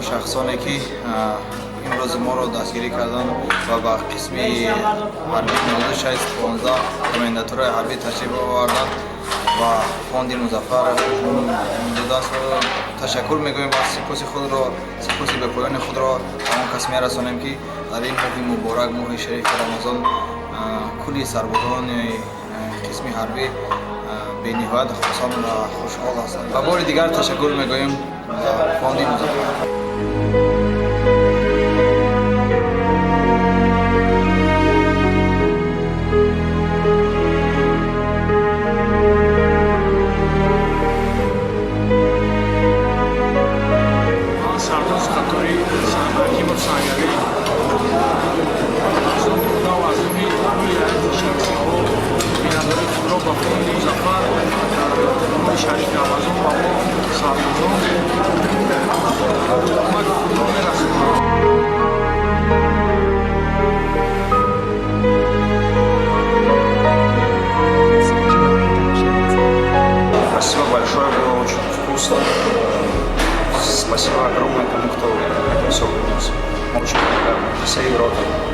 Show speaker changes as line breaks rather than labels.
Шахсоне, ки имрӯз моро дастгирӣ карданд ва ба қисми ҳарбии 9615 комендатураи ҳарбӣ ташриф оварданд ва фонди Музаффар додааст, ташаккур мегӯем ва сипоси худро, сипоси бепоёни худро ба он кас мерасонем, ки дар ин моҳи муборак, моҳи шарифи Рамазон, кулли сарбозони қисми ҳарбӣ бениҳоят хурсанд ва хушҳол ҳастанд. Ва бори дигар ташаккур мегӯем ба фонди Музаффар.
Ман сардоз қатори Ҳакимов Сангарӣ аз он буда ва аз номи кулли ҳайати шахсиҳо миннатдории худро ба фонди Музаффар дар моҳи шарифи Рамазон ба мо сарбозон кӯмаки худро мерасонад.
Спасибо большое, было очень вкусно. Спасибо огромное тому, кто это все вынес. Очень благодарны всей ротой.